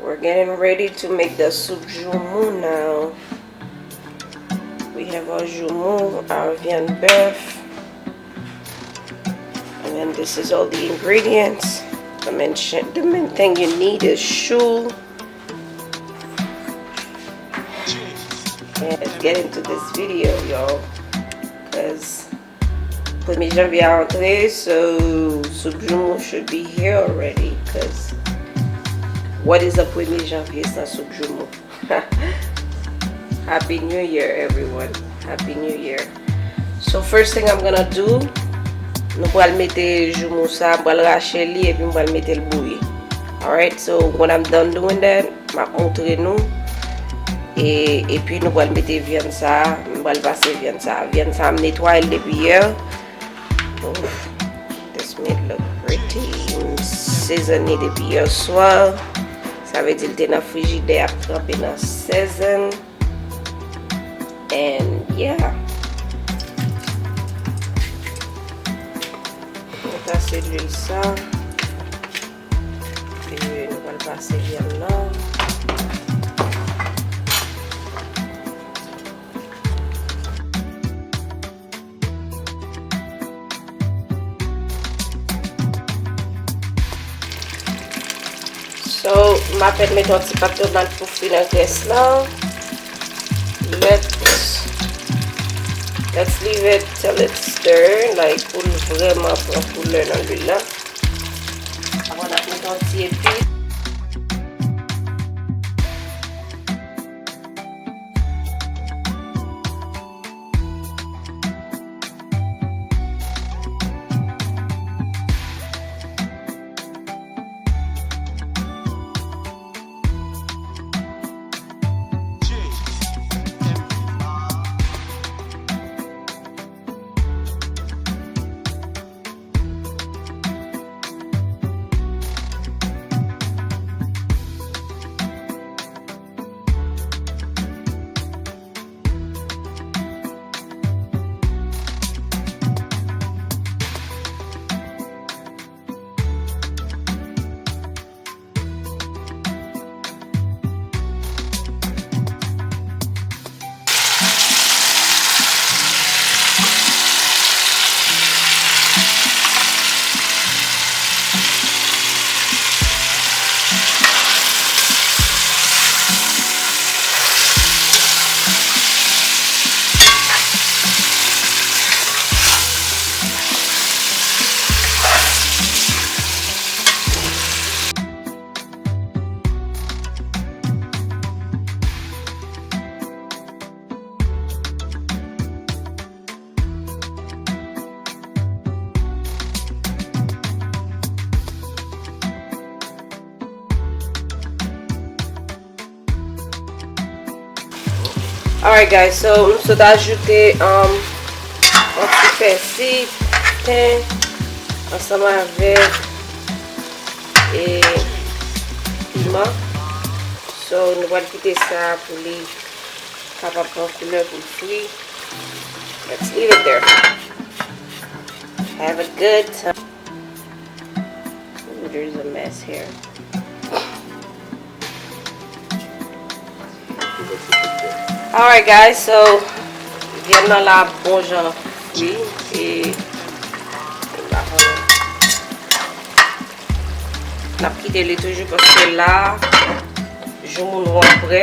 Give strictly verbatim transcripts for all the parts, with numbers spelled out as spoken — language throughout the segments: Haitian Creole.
We're getting ready to make the soup joumou now. We have our joumou, our viande bœuf. And then this is all the ingredients. The main, sh- the main thing you need is chou. And let's get into this video, y'all. Cause premye janvye a antre, so soup joumou should be here already. Cause what is a premye janvye san soup joumou? Happy New Year, everyone. Happy New Year. So first thing I'm gonna do, nou pral mete joumou sa, m pral rache li epi m pral mete l bouyi. Alright, so when I'm done doing that, m ap montre nou. E, epi nou pral mete vyann sa, m pral pase vyann sa. Vyann sa, m netwaye l depi yè. Oof, this meat look pretty. M sezone li depi yè swa. Sa vle di l te nan frijidè ap tranpe nan sezon. And yeah. Nou pase lwil sa. E nou pral pase vyann nan. So, m apèn mete yon ti pat tomat pou fri nan grès la. Let's, let's leave it till it stir, like, pou l vrèman pran koulè nan lwil la. Apre, n ap mete yon ti epi. Alright guys, so m sot ajoute, um, yon ti pèsi, ten, ansanm avèk, e, piman. So, nou pral kite sa pou li kapab pran koulè pou l fri. Let's leave it there. Have a good time. Ooh, there's a mess here. Alright guys, so vyann nan la bon jan fri e n ap kite li toujou paske la joumou nou an prè.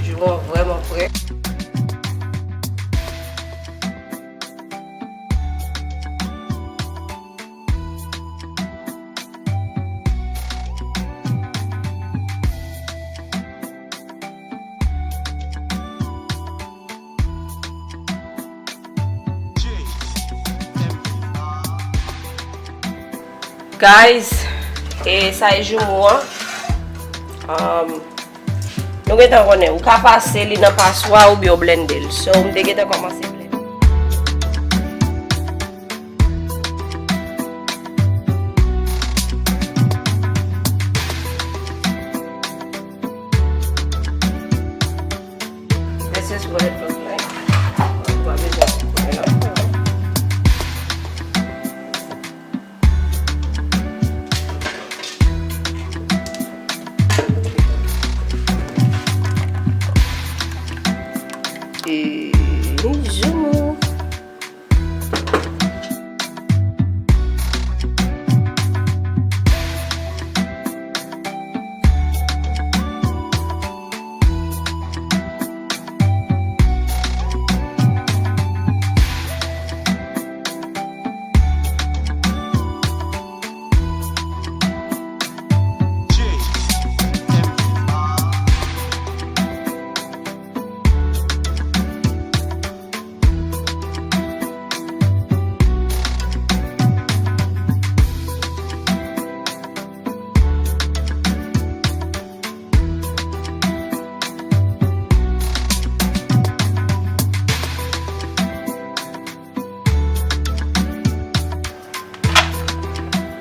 Joumou an vrèman prè. Guys, e sa e joumou an. Um, nou gentan konnen, ou ka pase li nan paswa oubyen w blende l. So, m te gentan kòmanse blende. This is what it looks like. Ou pa bezwen koupe l ankò.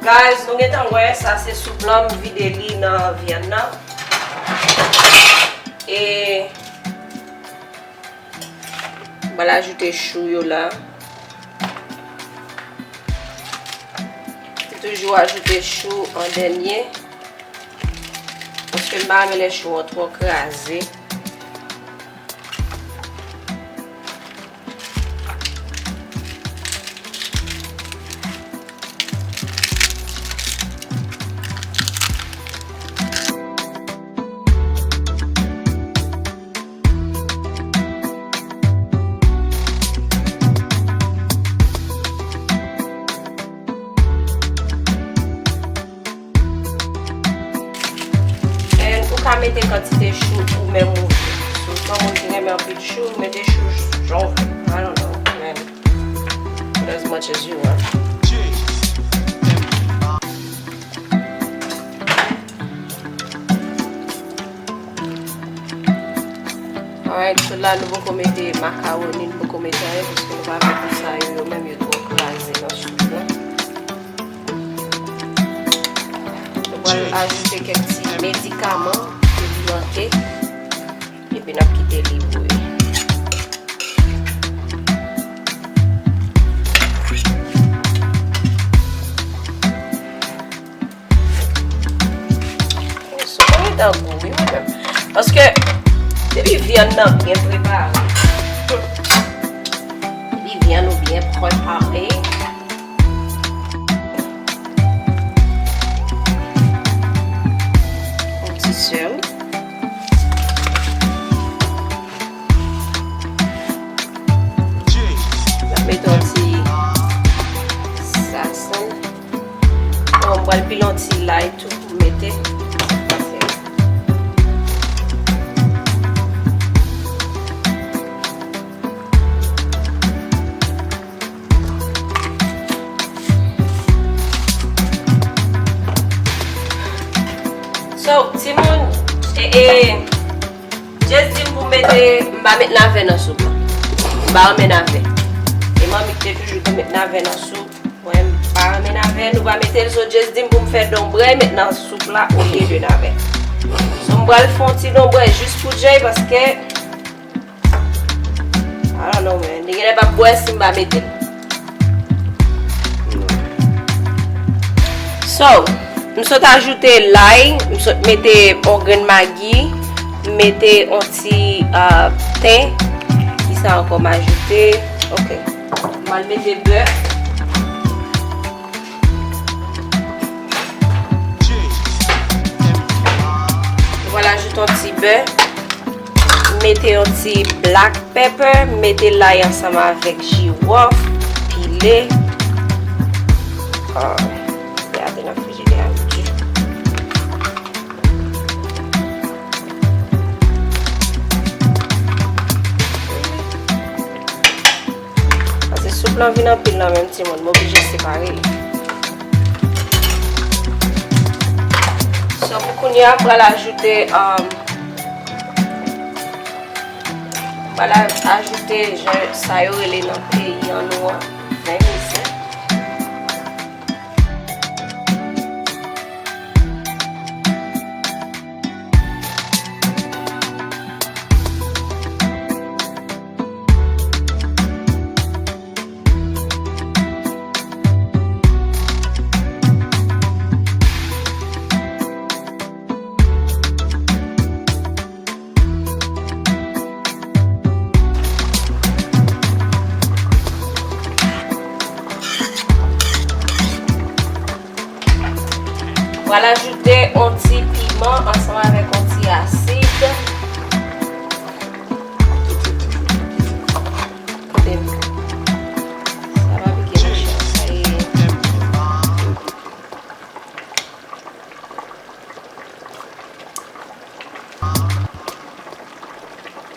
Guys, nou gentan wè, sa se soup lan, m vide li nan vyann nan. E m pral ajoute chou yo la. M toujou ajoute chou an dènye. Paske m pa renmen lè chou an twò kraze. And ou ka mete kantite chou ou menm ou vle. Si w se yon moun ki renmen anpil chou, mete chou jan w vle. I don't know, man. Put as much as you want. Alright, so la nou poko mete makawoni, nou poko mete anyen, paske nou pa vle pou sa yo, yo menm yo twò kraze nan soup la. Nou pral ajoute kèk ti medikaman ke li manke, epi n ap kite li bouyi. Soup lan gentan gou, wi, mwen menm. Paske, depi vyann nan byen prepare, depi vyann ou byen prepare, yon ti sèl. N ap mete yon ti sasen. Bon, m pral pile yon ti lay tou pou mete. So, timoun, e, e, Jess di m pou m mete, m pa met navè nan soup la. M pa renmen navè. E manmi ki te toujou konn met navè nan soup. Mwen, m pa renmen navè, nou pa mete l, so Jess di m pou m fè donbrèy met nan soup la olye de navè. So, m pral fè yon ti donbrèy jis pou Jay, paske I don't know, man. Li genlè p ap bwè si m pa mete l. So, m sot ajoute lay, m sot mete yon grenn magi, m mete yon ti, ah, ten. Kisa ankò m ajoute? Ok. M al mete bè. M pral ajoute yon ti bè. M mete yon ti black pepper, m mete lay ansanm avèk jiwòf pile. Ah, gade nan frijidè a di. Paske soup lan vin anpil nan menm timoun, m oblije separe li. So, pou kounye a, m pral ajoute, um, m pral ajoute jan sa yo rele nan peyi an nou an, vèmisèl. Pral ajoute yon ti piman ansanm avèk yon ti asid. Kote m? Sa pa pike mwen chè, sa ye.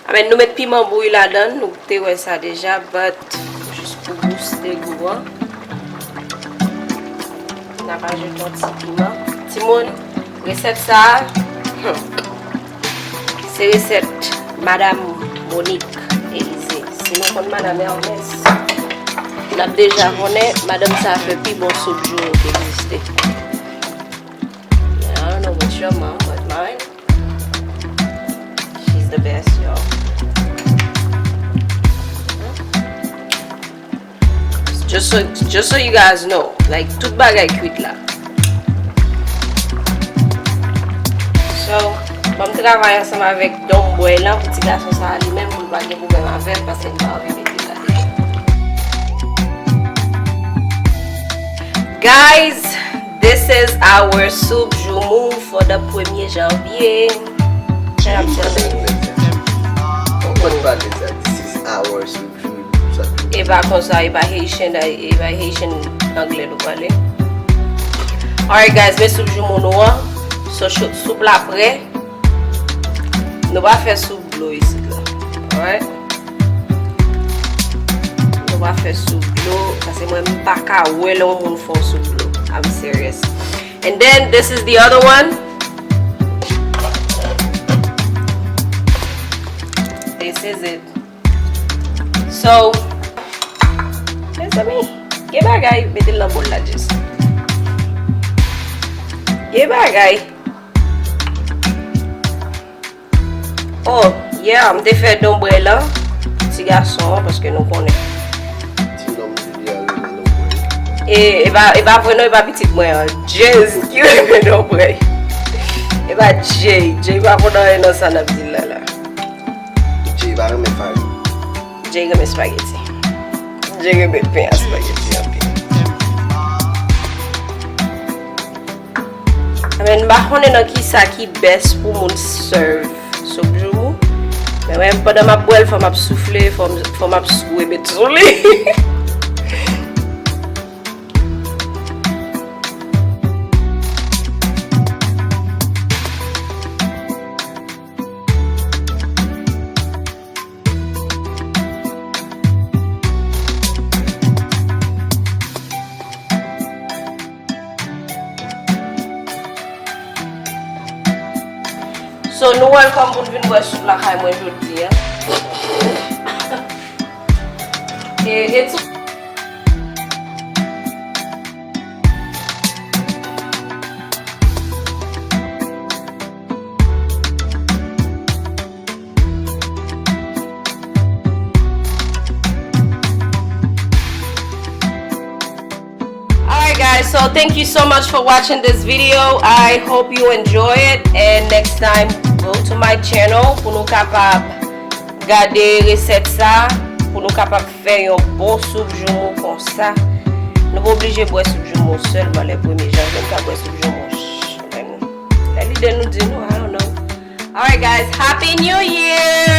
Amen, nou met piman bouyi ladan, nou te wè sa deja, but jis pou booste gou an. N ap ajoute yon ti piman. Timoun, resèt sa a, hmm, se resèt Madam Monique Elysée. Si nou konn Madam Hermès, N ap deja konnen, madanm sa fè pi bon soup joumou ki egziste. I don't know what's your mom, but mine, she's the best, y'all. Just so, just so you guys know, like, tout bagay kwit la. So, ban m travay ansanm avèk Don Bwè lan pou ti gason sa a li menm, pou l pa gen pwoblèm avè l, paske m pa anvi mete l la deja. Guys, this is our soup joumou for the premye janvye. Jan ap di ann anglè. Ou konn pale sa, this is our soup joumou, sa. E pa konsa, e pa Haitian, e pa Haitian anglè nou pale. Alright guys, men soup joumou nou an. So, chou-, soup la prè. Nou pa fè soup dlo isit la. Alright? Nou pa fè soup dlo, paske mwen m pa ka wè lè yon moun fè yon soup dlo. I'm serious. And then this is the other one. This is it. So, mezanmi, gen bagay, mete l nan bòl la, just. Gen bagay. Oh, yeah, m te fè Don Bwè lan, ti gason an, paske nou konnen. Ti nonm Juli a rele Don Bwè. E, e pa, e pa vre non, e pa pitit mwen an. Jez ki rele Don Bwè. E pa Jay. Jay pa konn anyen nan sa n ap di l la, la. Jay pa renmen farin. Jay renmen spaghetti. Jay renmen pen a spaghetti anpil. Amen. M pa konnen nan kisa ki best pou moun serve soup joumou. Men mwen, pandan m ap bwè l, fò m ap soufle, fò m, fò m ap swebe sou li. So, nou welcome pou n vin bwè soup lakay mwen jodi a. E, e tou. Alright guys, so thank you so much for watching this video. I hope you enjoy it, and next time go to my channel pou nou kapab gade resèt sa, pou nou kapab fè yon bon soup joumou konsa. Nou pa oblije bwè soup joumou sèlman lè premye janvye, nou ka bwè soup joumou ch-, lè nou, lè lide nou di nou, I don't know. Alright guys, Happy New Year!